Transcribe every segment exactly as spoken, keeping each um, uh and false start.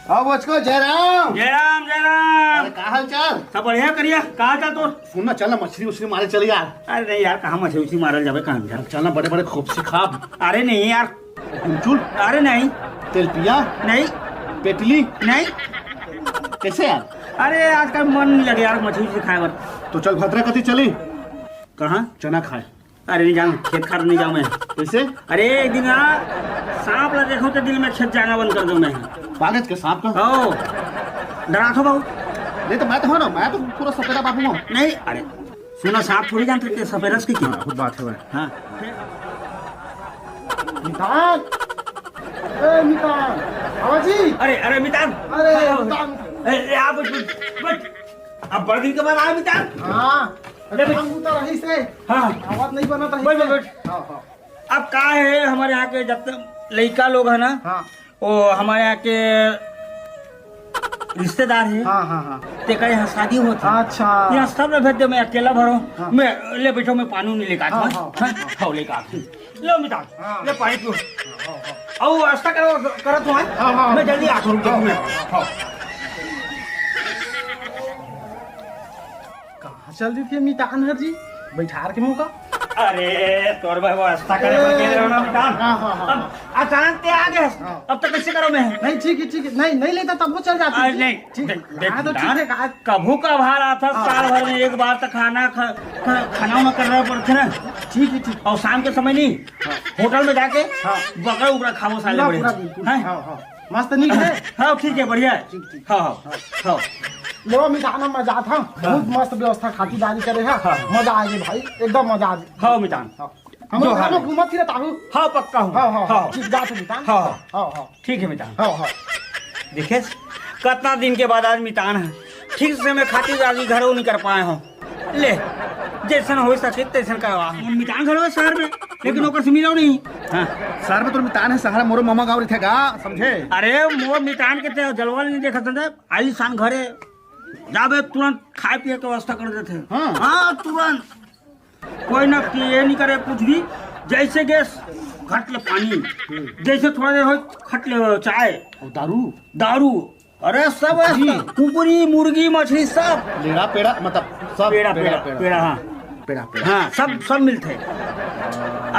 हाँ बचको, जय राम। जय राम, जय राम। अरे, का हाल चाल? सब बढ़िया करिया, का हाल चाल तोर? सुन ना, चल ना, मछली उछली मारे चल यार। अरे नहीं यार, कहाँ मछली उछली मारल जाबे, कहाँ जाबे? चल ना, बड़े बड़े खोपसी खाब। अरे नहीं यार। गुमचुल? अरे नहीं। तेलपिया? नहीं। पेटली? नहीं। कैसे यार? अरे आजकल मन नहीं लगे यार मछली उछली खाए बर। तो चल भद्रा कती चली। कहाँ? चना खाए। अरे नहीं जाऊँ, खेत खार नहीं जाऊँ मैं। कैसे? अरे एक दिन ना सांप ला देखो तो दिल में खेत जाना बंद कर दूँ मैं। पागल के सांप का? ओ, डराथो बाबू। नहीं तो मैं तो हूँ ना, मैं तो पूरा सपेरा बाबू हूँ। नहीं, अरे सुना, सांप थोड़ी जानते थे सपेरा की। हाँ, खुद बात है भाई। हाँ। मितान, ए मितान, बाबा जी। अरे, अरे मितान। अरे हाँ, मितान। ए, ए, आप बैठ, बैठ, बैठ। अब बड़े दिन के बाद आया मितान। हाँ। ले बे। काम उतर रही से। हाँ। आवाज नहीं बनत रही बैठ, से। बैठ, बैठ। हाँ, हाँ। अब का है, हमारे यहाँ के जब तक लइका लोग है ना, हाँ। वो हमारे यहाँ के रिश्तेदार है। हाँ, हाँ, हाँ। तेका यहाँ शादी होत है। अच्छा। यहाँ सब ला भेज दे, मैं अकेला भरो। हाँ। मैं ले बैठो, मैं पानी नहीं लेकर आता हाँ, हूँ। हाँ, हाँ, हाँ। हाँ, लेकर आता हूँ। लो मितान, हाँ। ले पानी पियो। हाँ, हाँ। अउ व्यवस्था करो, करत हूँ, हैं? हाँ, हाँ। मैं जल्दी आता हूँ, रुक जाओ, हाँ, मैं। हाँ। कहाँ चल दी थी मितान हर जी? बैठार के मुँह का? अरे, तोर भाई व्यवस्था करे बर गेल रहो ना मितान। हाँ, हाँ, हाँ। अब अचानक ते आ गए। हाँ। अब तो कैसे करो मैं? नहीं, ठीक है, ठीक है। नहीं, नहीं लेता तब वो चल जाती अरे थी। नहीं, ठीक। देख, देख हाँ, तो मितान, ठीक है, आज कभू कभार आता, हाँ। साल भर में एक बार तो खाना खा-, खा-, खाना वाना करना पड़ता ना। ठीक है, ठीक। और शाम के समय नहीं, हाँ। होटल में जाके हाँ। बकरा उकरा खाओ साले पूरा, बड़े। पूरा बिल्कुल। हैं? हाँ, हाँ। मस्त नहीं है? हाँ, ठीक है, बढ़िया है। ठीक, ठीक। हाँ, हाँ, हाँ। लो, मितान, मैं जात हूँ। हाँ। बहुत मस्त व्यवस्था खातिरदारी करे है। हाँ। मजा आ गई भाई, एकदम मजा आ गई। हाँ, मितान। हाँ। हम जो लोग हाल है। घूमत फिरत आहू। हाँ, पक्का हूँ। हाँ, हाँ, हाँ। हाँ। ठीक, जात हूँ मितान। हाँ। हाँ, हाँ। ठीक है मितान। हाँ, हाँ। देखे, कितना दिन के बाद आज मितान है, ठीक से मैं खातिरदारी घरों नहीं कर पाए हूँ। ले, जैसन हो सके तैसन करवा। मितान घर है शहर में, लेकिन ओकर से मिलो नहीं। हाँ। शहर में तो मितान है, शहर मोरो मामा गाँव रहिथे गा, समझे? अरे, मोर मितान के ते जलवा नहीं देखत हन, आलीशान घरे जाबे, तुरंत खाए पिए के व्यवस्था कर देथे। हाँ। हाँ, तुरंत। कोई ना कि ये नहीं करे कुछ भी, जैसे गैस घट ले पानी, हम्म। जैसे थोड़ा देर हो घट ले चाय। और दारू? दारू, अरे सब है, जी। कुकरी, मुर्गी, मछली सब। लेड़ा पेड़ा, मतलब सब पेड़ा, पेड़ा, पेड़ा, पेड़ा। पेड़ा, हाँ। पेड़ा, पेड़ा। हाँ, सब, सब मिलते हैं।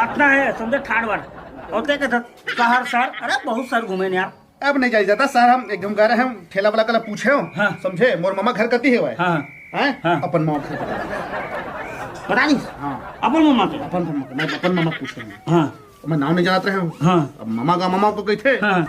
अतना है, समझे, ठाड़ वाड़। और क्या कहते हैं, शहर, शहर, अरे बहुत शहर घूमे ने यार। अब नहीं जाई जाता शहर, हम एक घूम गए रहे, हम ठेला वाला कला पूछे हो, हाँ। समझे, मोर मामा घर कती है भाई? हाँ। हैं? हाँ। अपन मामा घर पता नहीं। पता नहीं? हाँ। अपन मामा के? अपन मामा के, मैं अपन मामा पूछ रहे हैं। हाँ। मैं नाम नहीं जानत रहे हूँ। हाँ। अब मामा का मामा को कहते, हाँ।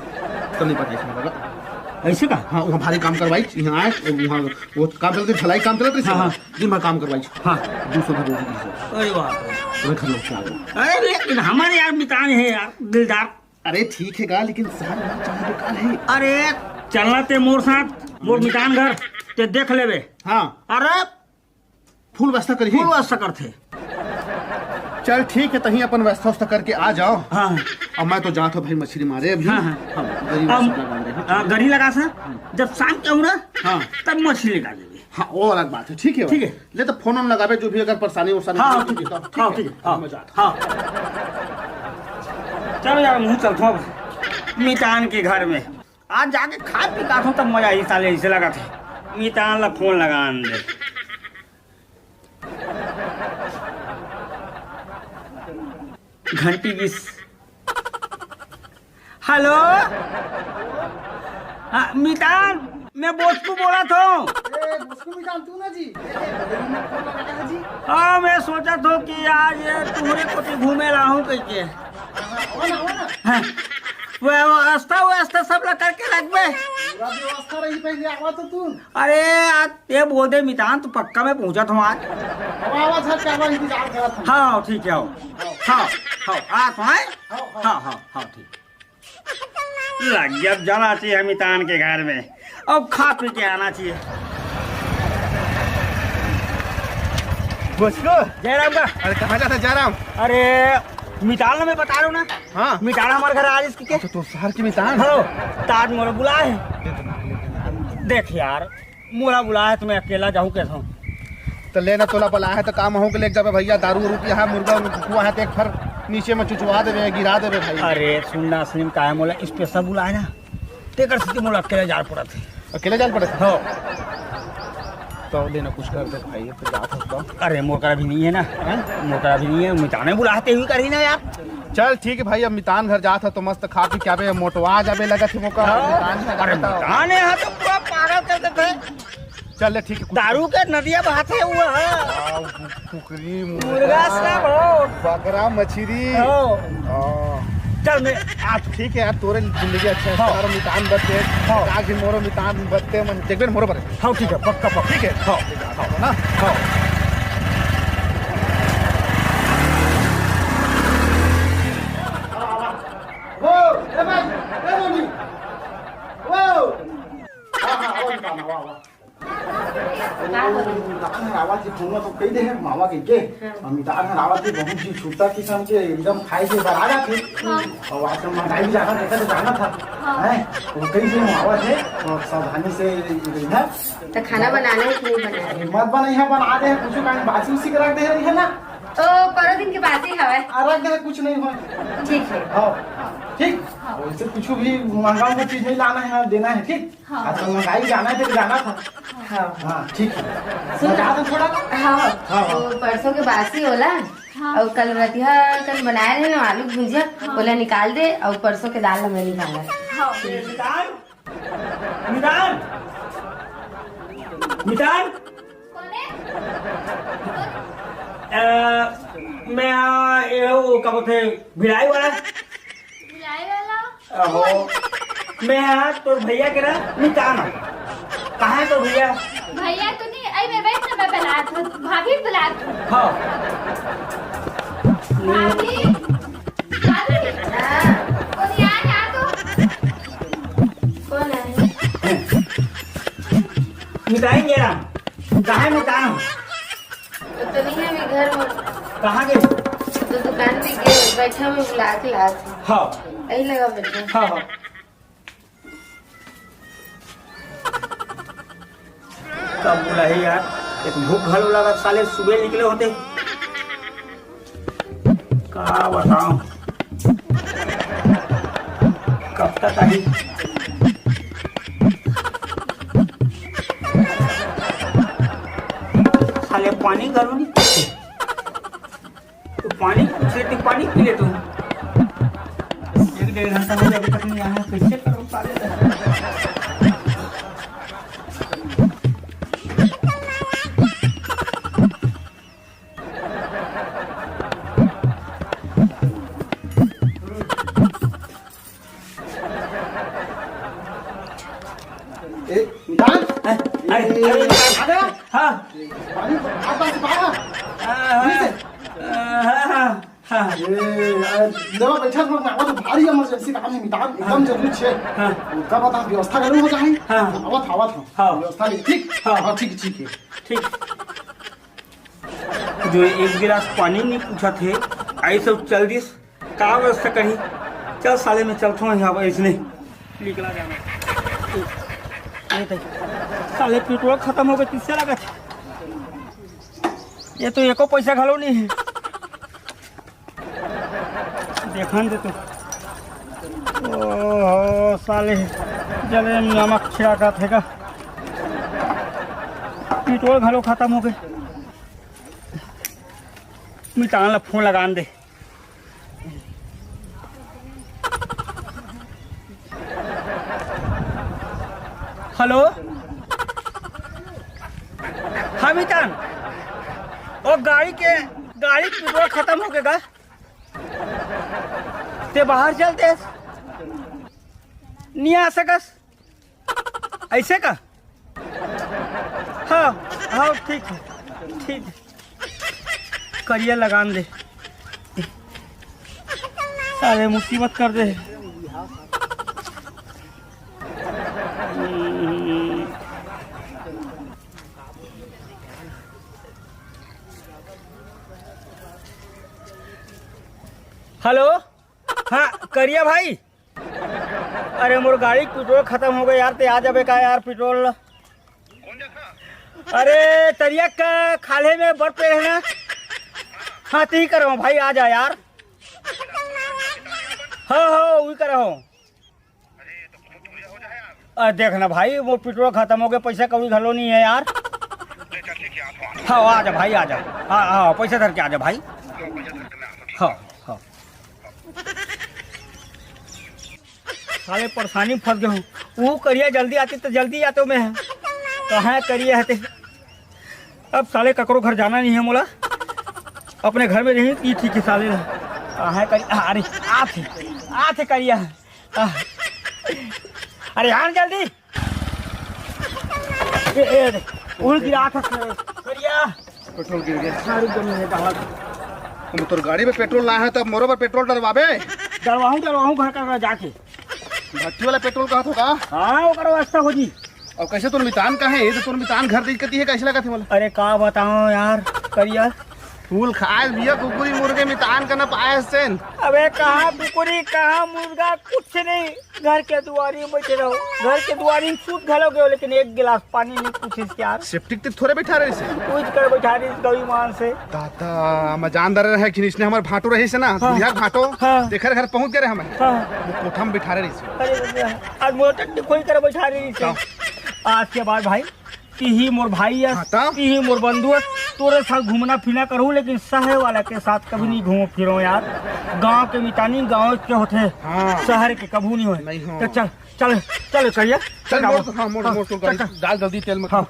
तो नहीं पता इसमें लगा। ऐसे का? हाँ, वहाँ भारी काम करवाई, यहाँ आए, वहाँ वो काम चलते, ढलाई काम चलत रही, हाँ, हाँ। दिन भर काम करवाई। हाँ। दो सौ रुपये की। अरे वाह। वही खा लो, क्या हुआ? अरे लेकिन हमारे यार मितान है यार, दिलदार। अरे ठीक है गा, लेकिन शहर में चलना बेकार है। अरे चलना ते मोर साथ, मोर मितान घर, ते देख लेबे। हाँ। अरे फुल व्यवस्था करी। फुल व्यवस्था करथे। चल ठीक है, तहीं अपन व्यवस्था व्यवस्था करके आ जाओ। हाँ। अब मैं तो जात हूँ भाई मछली मारे अभी। हाँ, हाँ। हाँ, गरी हम, व्यवस्था लगा रहे हैं। हाँ, गरी लगा सर, जब शाम के आऊँ ना, हाँ। तब मछली निकाल लेंगे। हाँ, वो अलग बात है, ठीक है भाई। ठीक है। ले तो फोन वोन लगाबे, जो भी अगर परेशानी वरेशानी हाँ, होगी ठीक है। तो, ठीक हाँ, है। ठीक है। हाँ, मैं जाता हूँ। हाँ। चलो यार, मैं चलता हूँ अब मितान के घर में। आज जाके खा पी का तब मजा आई साले, ऐसे लगा था। मितान ला फोन लगा दे। घंटी बीस। हेलो। हाँ, मितान, मैं बोचकू बोला था। ए, बोचकू मितान, तू ना जी? ए, ए, बड़े दिन में फोन लगा है जी। हाँ, मैं सोचा था कि आज ये तुम्हारे कोती घूमे ला हूँ कह के। हाँ, हो ना, हो ना। हाँ। वो, वो व्यवस्था, वो व्यवस्था सब ला करके रख बे। पूरा व्यवस्था रही पहले आवा तो तू। अरे, आज ये बोल दे मितान, तू पक्का मैं पहुंचा था आज। अब आवा था, क्या इंतजार करा था? हाँ, ठीक है, आओ। हाँ, हाँ, आ तो आए। हाँ, हाँ। हाँ, हाँ, हाँ, ठीक। लग गया, अब जाना चाहिए मितान के घर में, अब खा पी के आना चाहिए। बचको। जयराम का। अरे, कहाँ जाता जयराम? अरे, मितान में बता रहे हो ना? हाँ। मितान हमारे घर आ रही इसकी के? अच्छा, तो शहर की मितान? हाँ, ताज मोला बुलाए है। देख यार, मोला बुलाए है तो मैं अकेला जाऊँ कैसे? तो लेना तोला बुलाए है तो काम हो के लेके जाबे भैया, दारू वारू पिया है, मुर्गा उर्गा कुकुआ है तो एक फर नीचे में चुचवा देबे, गिरा देबे भाई। अरे सुन ना, सुन का है मोला special बुलाए ना, एकर सेती मोला अकेले जाए पड़त हे। अकेले जाए पड़त हे? हाँ। तो देना कुछ कर दे भाई, तो जात हस तो। अरे, मोर करा भी नहीं है ना। हैं? मोर करा भी नहीं है, मितान बुलाते हुए करी ना यार। चल ठीक है भाई, अब मितान घर जात हस तो मस्त खा पी के आबे, मोटवा जाबे लगत हे मोका। हाँ। मितान घर अरे, जात हस। मितान यहाँ तो पूरा पागल कर देते हैं। चल ले, ठीक है, कुछ दारू के नदिया बहाथे हुआ है। हाँ, कुकरी, मुर्गा, मुर्गा सब हो। बकरा, मछरी। हो। हाँ। चल मैं आज ठीक है यार, तोरे जिंदगी अच्छा है। हाँ। सारा मितान बत्ते। हाँ। आज दिन मोरो मितान बत्ते मन, देख बेन मोरो पर। हाँ, ठीक है, पक्का, पक्का। ठीक है। हाँ, हाँ। ना? हाँ। वो, ए भाई, ए मम्मी। वो। हाँ, हाँ, आओ, मितान, आओ, आओ। मितान हर आवत हे, फोन तो कही दे हे, मामा के के। हाँ। अउ मितान हर आवत हे, बहुत जी छूटा किसम के एकदम खाए के बर आ जात हे। हाँ। अउ आजकल महंगाई भी जाना, देखा तो जाना था। हाँ। हैं? वो कही दे, आवत हे, अउ सावधानी से रहिहा। तो खाना बनाना है कि नहीं बनाना? अरे मत बनाइहा, बना दे हे, कुछ कान बासी उसी के रख दे रही है ना। ओ, परो दिन के बासी हवे। आ, रख दे हे, कुछ नहीं हो। ठीक है। हाँ, ठीक। हाँ। वैसे कुछ भी महंगा महंगा चीज नहीं लाना है ना, देना है, ठीक? हाँ। आजकल महंगाई जाना है तो जाना था। हाँ। हाँ, ठीक है। सुन। बता दो थोड़ा। हाँ, हाँ। हाँ, हाँ। वो परसों के बासी होला। हाँ। अउ कल रतिहा कन बनाए रहे ना आलू के भुजिया, हाँ। ओला निकाल दे, अउ परसों के दाल ला मैं निकाला। हाँ। मितान, मितान, मितान। कौन है? अ, मैं, आ, ये वो, का बोलते हैं, भिलाई वाला। भिलाई वाला? अहो, मैं हा तोर भैया के ना मितान हूँ। कहाँ है तोर भैया? भैया तो नहीं, आई मैं बैठ ना, मैं बुलात हूँ, भाभी बुलात हूँ। हाँ। भाभी, भाभी, कोई आ, आ तो। कौन है? मितान ये रहा। कहाँ है मितान? वो तो नहीं है अभी घर में। कहाँ गए? तो दुकान पे गए, बैठा में बुला के लात हूँ। हाँ। यही लगा बैठा। हाँ, हाँ। कब बुलाही यार, एक भूख घलो लगत, साले सुबह निकले होते। का बताओ, कब तक आही? साले पानी घलो नहीं। तो पानी पूछ रहे थे, पानी पी ले तू। एक डेढ़ घंटा हो गया, अभी तक नहीं आया, कैसे करूँ साले? ए, मितान? अरे, अरे, ए, मितान। आ गया? हाँ। पानी, हाथ पास से बाहर आ। हाँ, हाँ। ठीक है? हाँ, हाँ, हाँ। ए, आ, लेवा बैठा था, मैं आवत हूँ, भारी इमरजेंसी काम है मितान, एकदम हाँ। जरूरी छे। हाँ। उनका बता, व्यवस्था करूँ हो जाए। हाँ। आवत, आवत हूँ। हाँ। व्यवस्था नहीं, ठीक? हाँ। हाँ, ठीक, ठीक है। ठीक। जो एक गिलास पानी नहीं पूछा थे, आई सब चल दिस। का व्यवस्था करी? चल साले, मैं चलता हूँ यहाँ पर, इसने निकला जाना। ये तो साले पेट्रोल खत्म हो गए, किससे लगा था? ये तो एको पैसा घलो नहीं है। देखन दे तो। ओहो, साले, जले नमक छिड़का थे का? पेट्रोल घलो खत्म हो गए। मितान ला फोन लगान दे। हेलो, हाँ मितान, वो गाड़ी के, गाड़ी के पेट्रोल खत्म हो गए गा, ते बाहर चलते नहीं आ सकस। ऐसे का? हाँ, हाँ, ठीक है, ठीक है। करिया लगान दे। साले मुसीबत कर दे। हेलो, हाँ, करिया भाई। अरे, मोर गाड़ी के पेट्रोल खत्म हो गए यार, ते आ जाबे का यार पेट्रोल? अरे, तरिया का खाल्हे में बड़ पेड़ है ना? हाँ, ते ही करा हूँ भाई, आ जा यार। हाँ, हाँ, वही करा हूँ। अरे देख ना भाई, वो पेट्रोल खतम हो गया, पैसा कौड़ी घलो नहीं है यार। हाँ, आ जा भाई, आ जा। हाँ, हाँ, पैसा धर के आ जा भाई। हाँ, हाँ। साले परेशानी में फंस गए हूँ। वो करिया जल्दी आती तो जल्दी आते मैं। कहाँ करिया है ते? अब साले ककरो घर जाना नहीं है मोला, अपने घर में रही, ई ठीक है साले। कहाँ करिया? अरे, आथे, आथे करिया। आह। अरे यार, जल्दी। ए, ए, रे, उड़ गिरा था करिया। पेट्रोल गिर गया। हाँ, रुक जा, मैं डाला। हम तोर गाड़ी में पेट्रोल ना है, तब मोरो पर पेट्रोल डलवाबे। डलवाहूँ, डलवाहूँ घर का घर जाके। भट्टी वाला पेट्रोल कहा तो का? हाँ, ओकर व्यवस्था हो जी। अब कैसे तोर मितान का है? ये तो तोर मितान घर देख कती है, कैसे लगा थे बोला? अरे का बताओ यार, करिया। फूल खाए बिया कुकुरी मुर्गे मितान का न पाए सेन। अबे कहाँ कुकुरी, कहाँ मुर्गा, कुछ नहीं। घर के दुआरी में बैठे रहो, घर के दुआरी में सूत घलो गयो, लेकिन एक गिलास पानी नहीं पूछिस यार। सेप्टिक ते थोड़े बैठा रहे से। पूछ कर बैठा रही गौ मान से। दादा, मैं जानदार रहे कि इसने हमारे भाटो रही से ना, हाँ। बुढ़िया भाटो। हाँ। देखर घर पहुंच गए रहे हमें। हाँ। वो कोठा में बैठा रहे से। अरे भैया, आज मोटर खोल कर बैठा रही से। हाँ। आज के बाद भाई, तिही मोर भाई अस, हाँ, त? तिही मोर बंधु अस, तोरे साथ घूमना फिरना करूँ, लेकिन शहर वाला के साथ कभी नहीं घूमो फिरो यार। गांव के मितानी गांव के होथे, हाँ। शहर के कभू नहीं होय। नहीं हो। तो चल, चल, चल करिया, चल, चल मोड़, बाबू। हाँ, मोड़, हाँ, मोड़, तू चल, गाड़ी चल। डाल जल्दी तेल में। हाँ।